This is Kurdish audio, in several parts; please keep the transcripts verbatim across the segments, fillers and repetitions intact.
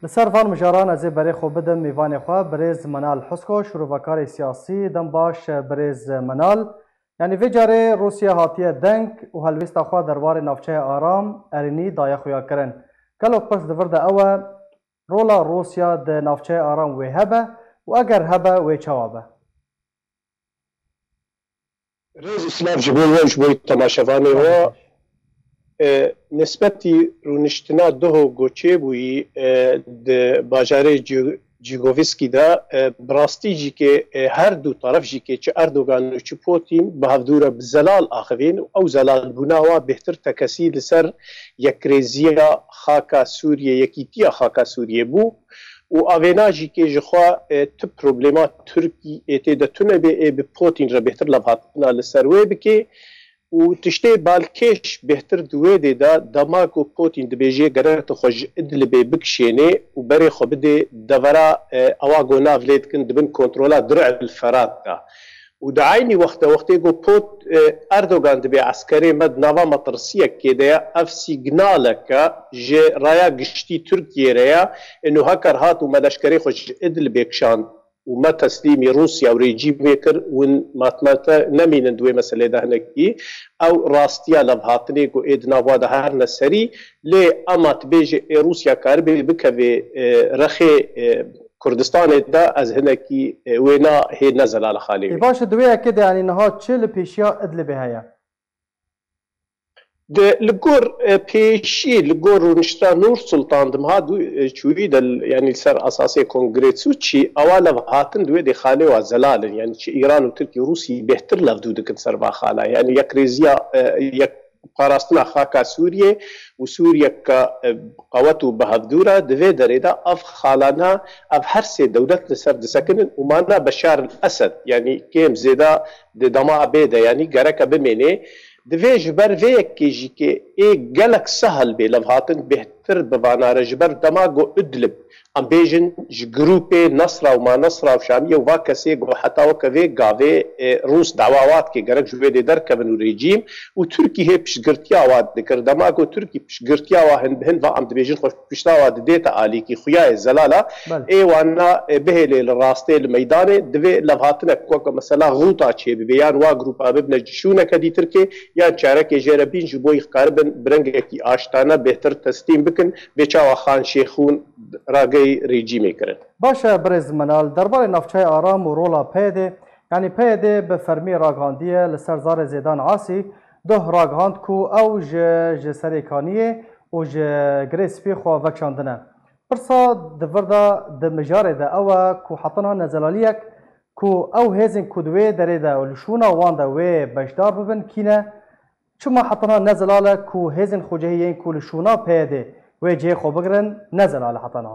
Li ser van mijaran ez ê berê xwe bidim mêvanê xwe, birêz Menal Husko, şîrovekarê siyasî. Dem baş, birêz Menal. Yanî vê carê Rûsya hatiye deng û helwêsta xwe derbarê navçeya aram, erênî, daye xuyakirin. Gelo pirs di vir de ew e, rola Rûsya di navçeya aram wê hebe û eger hebe, wê çawa be? Rêz û silav ji bo we û ji bo temaşevanê we. E, nisbetî rûniştina duho ku çêbûyî, e, di bajarê Cî-, Cîgovîskî de, e, bi rastî jî ke, e, her du taraf jî ke çi Erdogan û çi Putin bi hevdû re bi zelal axivîn û ew zelalbûna wa bêhtir tekesî li ser yekrêziya xaka Sûriyê, yekîtiya xaka Sûriyê bû. Û avêna jî kê ji xwe, e, tu problema Tirkî ê tê de tune bê, ê bi Putin re bêhtir levhatina li ser wê bikê. Û tiştê balkêş bêhtir di wê dê de, dema ku Putin dibêje gerek tu xwe ji Idlibê bikişênê û berê xwe bidê devera, e, ewa ku nav lê dikin dibin kontrola Dir'il Ferat de. Û di eynî wextê, wextê ku Pot-, e, Erdogan dibê eskerê me di nava metirsiyekê de ye, ev sîgnaleke ji raya giştî Tirkiyê re ye, ino heker hat û me leşkerê xwe ji Idlibê kişand û me teslîmî Rûsya û rejîmê kir, hûn matmate nemînin di wê meselê de hinekî. Ew rastiya levhatinê ku ê di nav wa de herine serî, lê ema tu bêjî ê Rûsya karibê bikevê, e, rexê, e, Kurdistanê de ez hinekî, e, wêna hê ne zelal e xalê wê. Ê baş e, di wê yekê de, yanî niha çi li pêşiya Idlibê heye? Di, li gor, e, pêşî, li gor rûnişta Nur Sultan di meha du, e, çûyî de, yanî li ser esasê kongre Sûçî, ewa levhatin di wê dê xalê wa zelal in. Yanî çi Îran û Tirkî û Rûsî bêhtir levdû dikin ser va xala. Yanî yekrêziya, e, yek, parastina xaka Sûriyê û Sûriyeke, e, qewet û bi hevdû re di vê derê de ev xalana, ev her sê dewlet li ser disekinin û mana Beşar el Esed, yanî kêm zêde di dema bê de, yanî gereke bimênê. Divê ji ber vê yekê jî kê ê gelek sehel bê levhatin bêhtir bi vana re ji ber dema ku Idlib, em bêjin ji grûpê Nesra û ma Nesra û Şamiye û va kesê ku heta weke vê gavê, e, Rûs dawa wa dike gerek ji wê dê derkevin û rejîm û Tirkî hê piştgirtiya wa dikir. Dema ku Tirkî piştgirtiya wa hin bi hin va em dibêjin xwe pişta wa didête alîkî, xuya ye zelal e. Belê. Ê wana, e, bihêlê li rastê li meydanê, divê levhatinek weke mesela Xûta çêbibe, yan wa grûpa bibine şûneke dîtirkê, yan çarekê jê re bîn ji bo yî karibin bi rengekî aştane bêhtir teslîm bikin, bê çawa Xan Şêxûn rageyî rejîmê kirin. Baş e, birêz Menal, derbarê navçeya Aram û rola PYD'ê, yanî PYD bi fermî ragihandiye li ser zarê Zêdan Asî, duh ragihand ku ew ji, ji Serêkaniyê û ji Girê Spî xwe vekişandine. Pirsa di vir de, di mijarê de ew e ku hetina nezelaliyek ku ew hêzên ku di wê derê de û li şûna wan de wê beşdar bibin kî ne? Çima hetina nezelal e ku hêzên xwecihî yên ku li şûna PYD'ê wê cihê xwe bigirin, nezelal e hetina?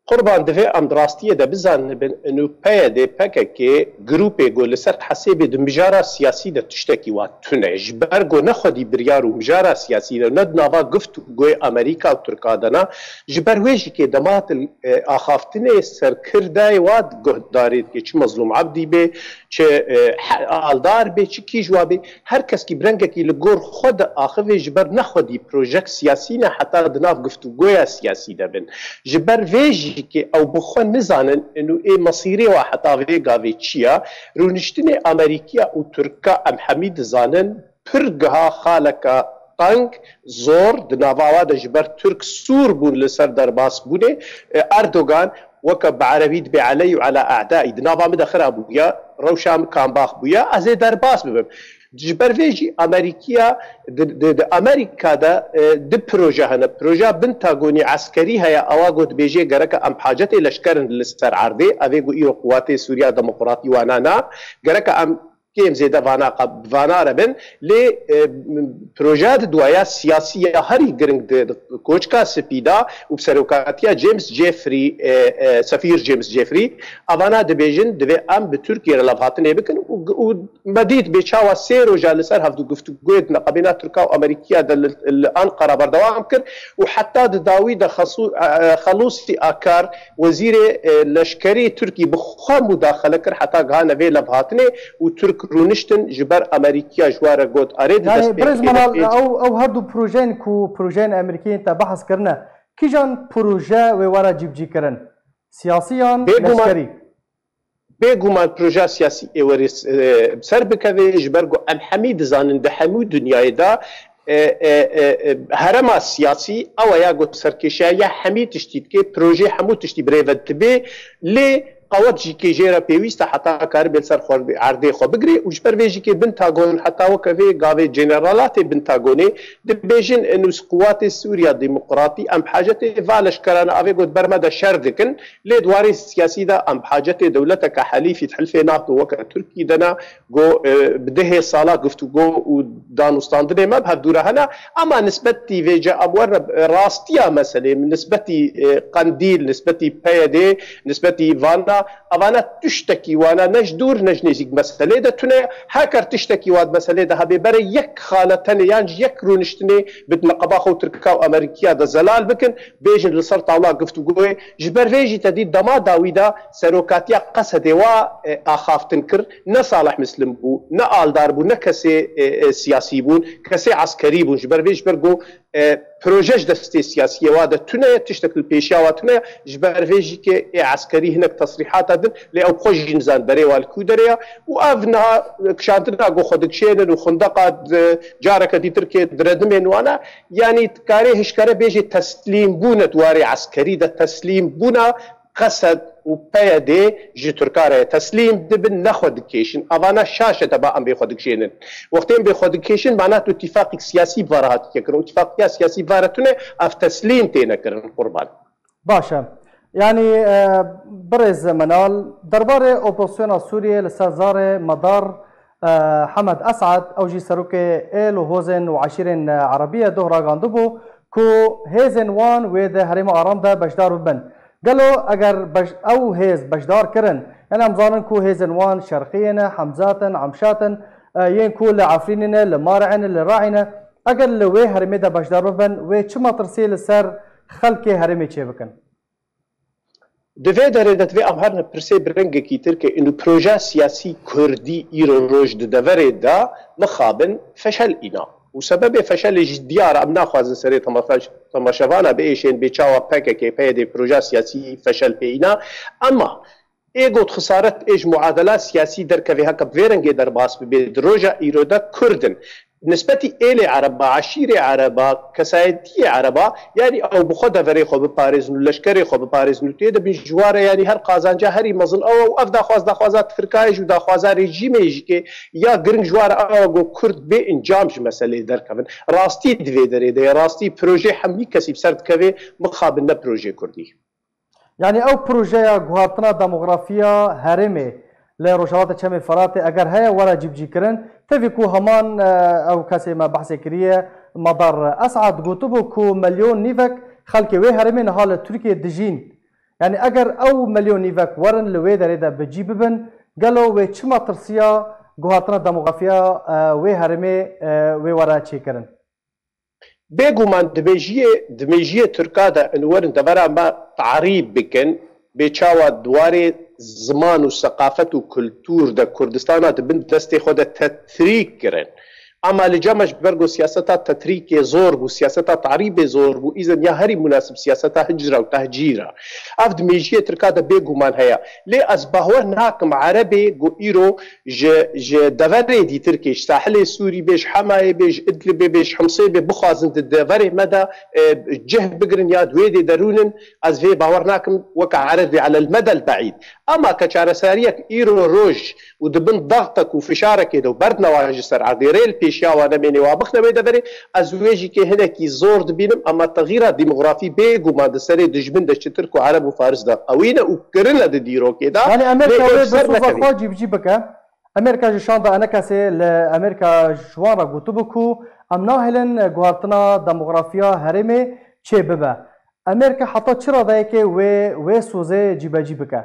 Qurban, divê em di rastiyê de bizanibin, inu PYD, PKK, grûpê ku li ser hesêbê di mijara siyasî de tiştekî wa tune. Ji ber ku ne xwedî biryar û mijara siyasî de, ne di nava giftûgoyê Amerîka û Tirka de ne, ji ber wê jî kê dema tu, e, axaftinê serkirdayê wa guhdarî dike, çi Mezlûm Ebdî bê, çi, e, he-, Aldar bê, çi kî ji wa bê, her keskî bi rengekî li gor xwe diaxivê, ji ber ne xwedî projek siyasî ne, heta di nav giftûgoya siyasî de bin. Ji ber vê jî kê ew bi xwe nizanin, inu ê mesîrê wa heta vê gavê çi ya, rûniştinê Amerîkiya û Tirka em hemî dizanin, pir giha xaleka teng, zor, di nava wa de ji ber Tirk sûr bûn li ser derbasbûnê. E, Erdogan weke bi erebî dibê eleyî û ela e'daî, di nava min de xira bûya, rewşa min kambax bûya, ez ê derbas bibim. Ji ber vê jî Amerîkiya, di, di, di Amerîka de, e, du proje hene. Projeya bin tagonî eskerî heye, ewa ku dibêje gereke em hacetê leşker in li ser erdê, ev ê ku îro quwatê Sûriya Demokratî wana na, gereke em kêm zêde vana qe-, vana re bin. Lê, e, projeya di duaya siyasî ya herî giring di, di Koçka Spî de û bi serokatiya James Jeffrey, e, e, sefîr James Jeffrey, evana dibêjin, divê em bi Tirkiye re levhatinê bikin û, û me dît bê çawa sê roja li ser hevdu giftûgoyê di neqebêna Tirka û Amerîkiya de li, li Anqara berdewam kir û heta di dawî de Xesû-, e, e, Xelûsî Akar, wezîrê, e, leşkerî Tirkî bi xwe mudaxele kir heta gihane vê levhatinê û Tirk rûniştin ji ber Amerîkiya ji wa re got, erê di Yani destpêkê birêz de Menal, pênc ew, ew her du projeyên ku projeyên Amerîkî yên te behs kirine, Kîjan proje wê were cîbicîkirin? Siyasî yan Bêguman- leşkerî? Bêguman projeya siyasî ê werê s- e, ser bikeve, ji ber ku em hemî dizanin di hemû dinyayê de e, e, e, e, herema siyasî ew e ya ku serkêşiya ya hemî tiştî dike, projê hemû tiştî birêve dibe, lê qewet jî kê jê re pêwîst e heta karibe li ser xwe erdê xwe bigire û ji ber vê jî kê Pentagon heta weke vê gavê generala tê Pentagonê dibêjin, nûs quwatê Sûriya Demokratî em bi hacetê va leşkerane avê ku di ber me de şer dikin, lê di warê siyasî de em bi hacetê dewleteke helîfî di hilfê NATO weke Tirkî de ne, ku e, bi dehê sala guftûgo û danûstandinê me bi hevdû re hene, ama nisbetî vêce em werine e, rastiya meselê, nisbetî e, Qendîl, nisbetî P Y D, nisbetî vana, evana tiştekî wana ne ji dûr ne ji nêzîk meselê de tune. Heker tiştekî wa di meselê de hebe bere yek xale tenê yan ji yek rûniştinê bi di neqeba xwe û Tirka û Amerîkiya de zelal bikin, bêjin li ser tawla guftûgoyê. Ji ber vê jî te dî dema dawî de serokatiya Qesedê wa e, axaftin kir. Ne Salih Mislim bû, ne Aldar bû, ne kesê e, e, siyasî bûn, kesê eskerî bûn. Ji ber vê, ji ber ku e, proje ji destê siyasiyê wa de tune ye, tiştek li pêşiya wa tune ye. Ji ber vê jî kê ê eskerî hinek tesrîhata din, lê ew xwe jî nizan berê wa li ku derê ye. Û ev niha kişandina ku xwe dikişênin û xundeqa di, careke dîtir kê diredimên wana, yanî karê hişkare bêjê teslîmbûne di warê eskerî de, teslîmbûna Qesed û P Y D ji Tirka re ye. Teslîm dibin, ne xwe dikêşin. Evana şaş e, dema em bê xwe dikişênin. Wextê em bê xwe dikêşin, mana tu tîfaqîk siyasî bi vara hatiye kirin. Û tîfaqiya siyasî bi vara tune, ev teslîm têne kirin, qurban. Baş e. Yanî e, birêz Menal, derbarê opozisyona Sûriyê li ser zarê Medar e, Hemed Esad, ew jî serokê êl û hozên û eşîrên e, Erebî ye, doh ragandibû ku hêzên wan wê di herêma aram de beşdar bibin. Gelo eger beş, ew hêz beşdar kirin, yani em zanin ku hêzên wan Şerqiyê ne, Hemzat in, Emşat in, e, yên ku li Efrînê ne, li Marê ne, li Re'ê ne, eger li wê herêmê de beşdar bibin, wê çi metirsiyê li ser xelkê herêmê çêbikin? Di vê derê de divê em herin pirsê bi rengekî tir ke, û proja siyasî kurdî îro roj di deverê de mixabin feşel îna. Û sebebê feşelê jî diyar e, em naxwazin serê temaşev-, temaşevana biêşên bê çawa P K K, P Y D proja siyasî feşel pê îna. Ema ê got xisaret ê ji muadela siyasî derkevê heke bi vê rengê derbas bibe, di roja îro de Kurd in. Nisbetî êlê ereba, eşîrê ereba, kesayetiyê ereba, yanî ew bi xwe deverê xwe biparêzin û leşkerê xwe biparêzin û tê de bin ji ware, yanî her qazanca herî mezin ew e û ev daxwaz daxwaza Tirkayê jî û daxwaza rejîmê jî ke ya giring ji ware ew e ku Kurd bê encam ji meselê derkevin. Rastî di vê derê de ye, rastî projê hemî kesî bi ser dikeve, mixabin ne projê Kurdî. Yanî ew projeya guhartina demografiya herêmê li Rojhilata Çemê Feratê eger heye were cîbicîkirin, tevî ku heman e, ew kesê me behsê kiriye, Medar Esad, gotibû ku milyon nîvek xelkê wê herêmê niha li Tirkiyê dijîn. Yanî eger ew milyon nîvek werin li wê derê de bi cî bibin, gelo wê çi metirsiya guhartina demografiya e, wê herêmê e, wê were çêkirin? Bêguman di mêjiyê, di mêjiyê Tirka de in werin devera me tarîb bikin, bê çawa di warê ziman û seqafet û kultûr de Kurdistana di bin destê xwe de tetrîk kirin. Ama li cem me ji ber ku siyaseta tetrîkê zor bû, siyaseta tarîbê zor bû, îzen ya herî munasib siyaseta hicra û tehcîr e. Ev di mêjiyê Tirka de bêguman heye. Lê ez bawer nakim erebê ku îro ji, ji deverê dîtirkê, ji sahilê Sûrî bê, ji Hemayê bê, ji Idlibê bê, ji Himsê bê, bixwazin di deverê me de e, cih bigirin ya di wê dê derûnin, ez vê bawer nakim weke erebê elel medel beîd. Ema ke çareseriyek îro roj û di bin dextek û fişarekê de û berdnewa ji ser erdê rê li pêşiya wan nemênê wa bixne wê deverê, ez wê jî kê hinekî zor dibînim, ema texîra demografî bêguman di serê dijmin de çi Tirk û Ereb û Faris de qewî ne û kirine di dîrokê de. Yanî Amerîka wê bi soza xwe cîbicî bike. Amerîka ji şanda enekesê li Amerîka ji wan re gotibû ku em nahêlin guhartina demografiya herêmê çê bibe. Amerîka heta çi radeyekê wê, wê sozê cîbecî bike?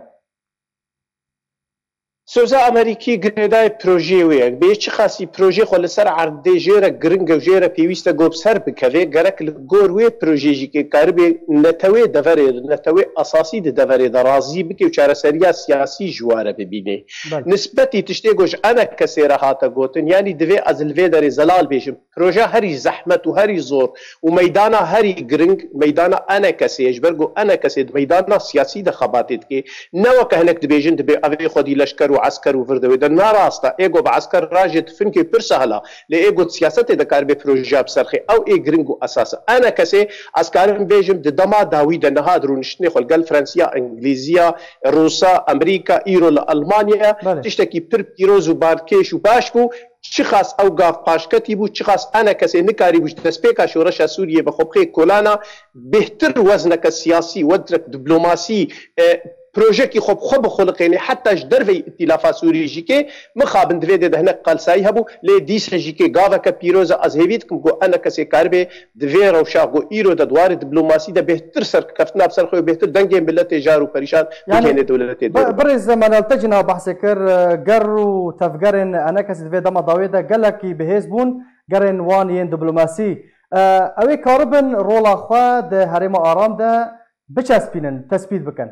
Soza Amerîkî girêdayê projeyê wê ye. Bê çi qasî projê xwe li ser erdê jê re giring e û jê re pêwîst e ku bi ser bikeve, gerek li gor wê projeyê jî kê karibê netewê deverê, netewê esasî di deverê de razî bike û çareseriya siyasî ji wa re bibîne. Belê. Nisbetî tiştê ku ji enekesê re hate gotin, yanî divê ez li vê derê zelal bêjim, proje herî zehmet û herî zor û meydana herî giring, meydana enekesê ye, ji ber ku enekesê di meydana siyasî de xebatê dike. Ne weke hinek dibêjin, dibê evê xwedî leşker û esker û vir de wê de. Ne rast e, ê ku bi esker rajê tifinkê pir sehla, lê ê ku siyasetê de karibe projeya bi ser xê, ew ê giring û esas e. Enekesê, ez karim bêjim, di dema dawî de niha di rûniştinê xwe li gel Fransiya, Îngilîziya, Rûsa, Amerîka, îro li Elmanya, Belê. tiştekî pir pîroz û balkêş û baş bû. Çiqas ew gav paşketî bû, çiqas enekesê nikarîbû ji destpêka şoreşa Sûriyê ve xwe bixê kolana, bêhtir wezneke siyasî, wezneke diplomasî, e, projekî xwe bi xwe bixuliqênê, heta ji derveyî îtîlafa Sûrî jî kê, mixabin di vê dê de hinek qelsayî hebû, lê dîsa jî kê gaveke pîroz e. Ez hêvî dikim ku enekesê karibê di vê rewşa ku îro de di warê diplomasî de bêhtir serkeftina bi ser xwe û bêhtir dengê miletê jar û perîşan Yani, bigihêne dewletê bi-, dê. Birêz Menal, te jî niha behsê kir, e, ger û tevgerên enekesê di vê dema dawê de gelekî bihêz bûn, gerên wan yên diplomasî. E, ew ê karibin rola xwe di herêma aram de biçespînin, tespît bikin.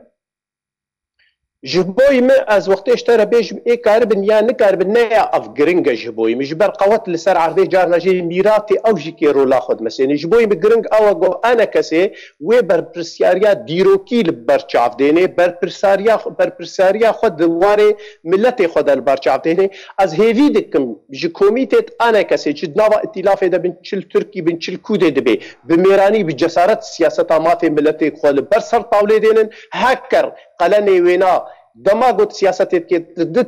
Ji bo min, ez wextê ji te re bêjim, ê karibin ya nikaribin, ne ya ev giring e ji bo min. Ji ber qewet li ser erdê carna jê mîratê ew jî kê rola xwe dimesêne. Ji bo min giring ew e ku enekesê wê berpirsiyariya dîrokî li ber çav dêne, berpirsariya, berpirsariya xwe di warê miletê xwe de li ber çav dêne. Ez hêvî dikim ji komîtê enekesê çi di nava îtîlafê de bin, çi li Tirkî bin, çi li kûdê dibe, bi mêranî, bi cesaret siyaseta mafê miletê xwe li ber ser tawlê dênin. Heker qelenê wêna dema got siyasetê dike, tu di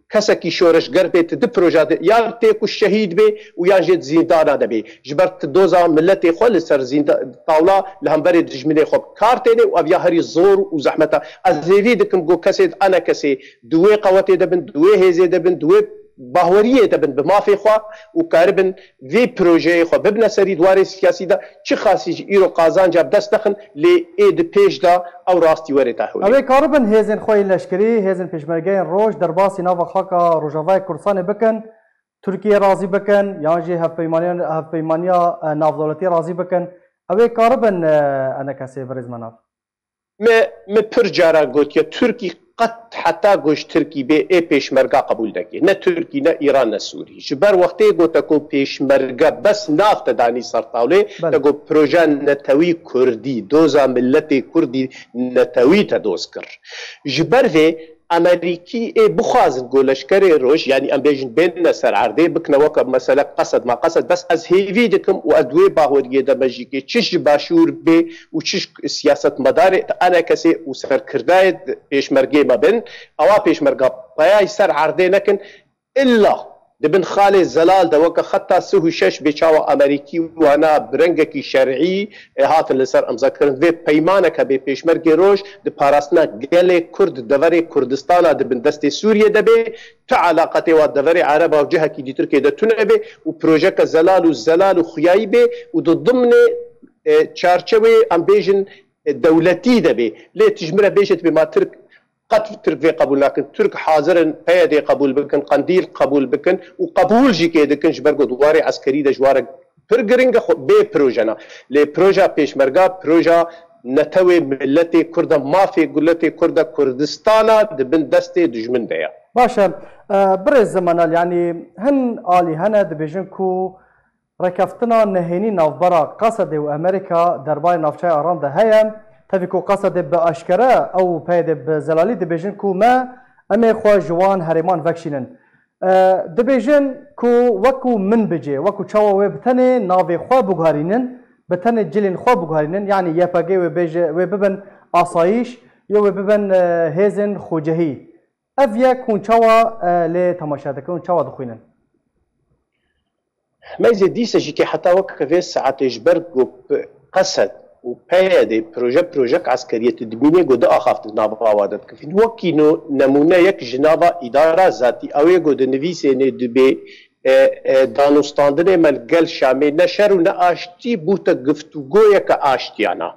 kesekî şoreşger bê, tu di proja de yan tê ku şehîd bê û yan jê di zîndana de bê. Ji ber tu doza miletê xwe li ser zînda-, tawla li hemberê dijminê xwe bi kar têne û ev ya herî zor û zehmet e. Ez hêvî dikim ku kesê di enekesê di wê qewetê de bin, di wê hêzê de bin, di wê bahweriyê de bin bi mafê xwe û karibin vê projeyê xwe bibine serî di warê siyasî de, çi qasî jî îro qazanca bi dest nexin, lê ê di pêş de ew rastî were te hewlê. Ew ê karibin hêzên xwe yên leşkerî, hêzên pêşmergeyên roj derbasî nava xaka Rojavayê Kurdistanê bikin, Tirkiyê razî bikin, yan jî hevpeymaniya, hevpeymaniya, e, navdewletî razî bikin. Ew ê karibin, e, enekesê Birêz Menal. Me, me pir caran gotiye, Tirkî qet heta ku ji Tirkî bê ê pêşmerga qebûl neke. Ne Tirkî, ne Îran, ne Sûrî. Ji ber wextê gote ku pêşmerge bes nav te danî ser tawlê, Belê. te got proje netewî Kurdî, doza miletê Kurdî netewî te doz kir. Ji ber vê Amerîkî ê bixwazin ku leşkerê roj, yanî em bêjin bênine ser erdê, bikine weke mesele qesed ma qesed, bes ez hêvî dikim û ez di wê baweriyê de me jî kê çi ji başûr bê û çi ji siyasetmedarê enekesê û serkirdayê pêşmergê me bin, ewa pêşmerga peyay ser erdê nekin, illa di bin xalê zelal de weke xeta sih û şeş bê çawa Amerîkî wana bi rengekî şer'î, e, hatin li ser imza kirin. Vê peymaneke bê pêşmergê roj di parastina gelê Kurd di deverê Kurdistana di bin destê Sûriyê de bê, tu elaqetê wa deverê Ereba û cihekî dîtirkê de tune bê û projeke zelal û zelal û xuyayî bê û di dimnê, e, çarçewê, em bêjin, e, dewletî de bê. Lê tu ji min re bêje, tu bê ma Tirk, qet Tirk vê qebûl nakin. Tirk hazir in P Y D'ê qebûl bikin, Qendîl qebûl bikin û qebûl jî kê dikin, ji ber ku di warê eskerî de ji wa re pir giring e, xwe bê proje na. Lê proja pêşmerga, proja netewê miletê Kurd e, mafê guletê Kurd e, Kurdistana di bin destê dijmin de ye. Baş e, e, birêz Menal, yanî hin alî hene dibêjin ku rêkeftina nehênî navbera Qesedê û Amerîka derbarê navçeya Aram de heye. Tevî ku Qesedê bi aşkere ew û P Y D'ê bi zelalî dibêjin ku me, em ê xwe ji wan herêman vekişînin. E, dibêjin ku wekû min bicê, wekû çawa wê bi tenê navê xwe biguherînin, bi tenê cilên xwe biguherînin, yanî Y P G wê bêje, wê bibin asayîş, yo wê bibin, e, hêzên xwecehî. Ev yek hûn çawa, e, lê temaşe dikin û çawa dixwînin? Meyzê dîse jî kê heta weke vê saetê ji ber ku P-, Qesed û P Y D proje, projek eskeriyê tu dibînê ku diaxaftin nava wa de dikifîn. Wekî no nemûne yek ji nava îdara zatî, ew ê ku dinivîsênê dibê, e, e, danûstandinê me li gel Şamê ne şer û ne aştî bûte giftûgoyeke aştiyana.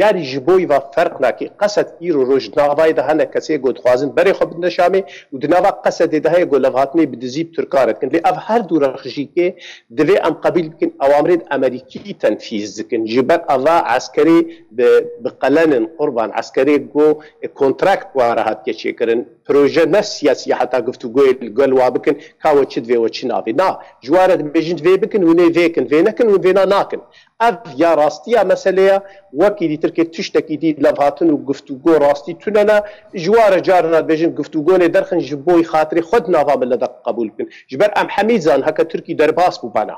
Yanî ji bo îva ferq nake. Qesed îro roj di navayê de hene kesê ku dixwazin berê xwe bidine Şamê û di nava Qesedê de heye ku levhatinê bi dizî bi Tirkan re dikin. Lê ev her du rex jî ke divê em qebîl bikin, ewamirên Amerîkî tenfîz dikin. Ji ber eva eskerê bi, bi qelenin qurban, eskerê ku kontrakt wa re hatiye çêkirin. Proje ne siyasî ye heta guftûgoyê li gel wa bikin, ka we çi divê we çi navê. Na, ji wa re dibêjin vê bikin, hûn ê vê kin, vê nekin, hûn vêna nakin. Ev ya rastiya mesele ye, wekî dîtir ke tiştekî dî levhatin û guftûgo rastî tune ne, ji wa re carina dibêjin guftûgonê derxin ji bo xatirê xwe di nava millet de qebûl bikin. Ji ber em hemî zan heke Tirkî derbas bû bana.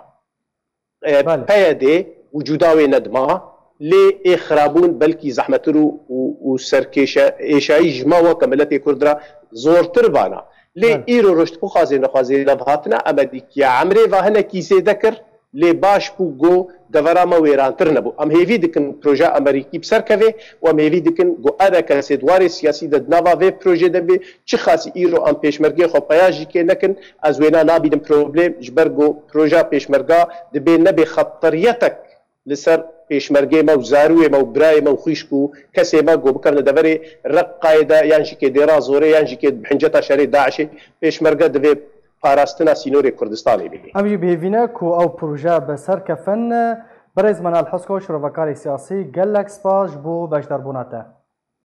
E, Belê. P Y D wicûda wê nedima, lê ê xirabûn belkî zehmetir û, û, û serkêşe êşayî ji me weke miletê Kurd re zortir bana. Lê Belê. Îro roj dixwazê nexwazê levhatina Amerîkiya emrê va hinekî zêde kir, lê baş bû ku devera me wêrantir nebû. Em hêvî dikin proje Amerîkî bi ser kevê û em hêvî dikin ku ene kesê di warê siyasî de di nava vê projê de bê, çi xasî îro em pêşmergê xwe peya jî kê nekin, ez wêna nabînim problem, ji ber ku proja pêşmerga dibê nebê xeteriyetek li ser pêşmergê me û zarûyê me û birayê me û xwîşk û kesê me ku bikevine deverê Reqqayê de yan jî kê dêra zorê yan jî kê bi hinceta şerê DAIŞê pêşmerge divê parastina sînorê Kurdistanê bê. Em jî bi hêvî ne ku ew proje bi ser kefin. Birêz Menal Hesko, şirovekarê siyasî, gelek spas ji bo beşdarbûna te.